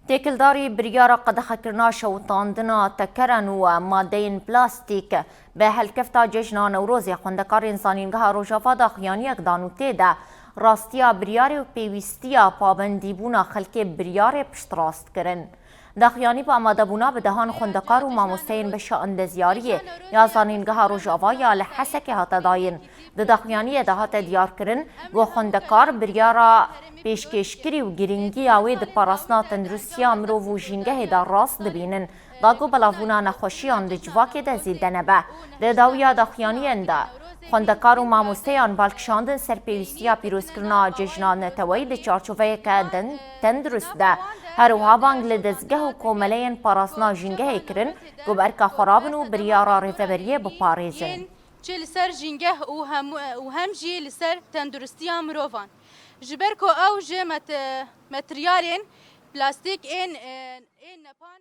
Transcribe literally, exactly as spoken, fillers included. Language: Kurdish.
Têkildarî biryara qedexekirina şewitandina tekeran û madeyên plastîk. Bi helkefta Cejna Newrozê xwendekarên Zanîngeha Rojava daxuyaniyek dan û tê de rastiya biryarê û pêwîstiya pabendîbûna xelkê biryarê piştrast kirin. Daxuyanî bi amadebûna bi dehan xwendekar û mamosteyên beşa endezyariyê ya Zanîngeha Rojava ya li Hesekê hate dayîn. Di daxuyaniyê de hate diyarkirin ku xwendekar biryara pêşkêşkirî û girîngiya wê di parastina tenduristiya mirov û jîngehê de rast dibînin, da ku belavbûna nexweşiyan di civakê de zêde nebe. Di dawiya daxuyaniyan de xwendekar û mamosteyan bal kişandin ser pêwîstiya pîrozkirina cejna neteweyî di çarçoveyeke den-, tendurist de. Her wiha bang li dezgeh û komeleyên parastina jîngehê kirin ku bi erka xwe rabin û biryara rêveberiyê biparêzin. Çi li ser jîngeh û hem, û hem jî li ser tenduristiya mirovan. Ji ber ku ew ji met-, materyalên plastîk ên, ên nepan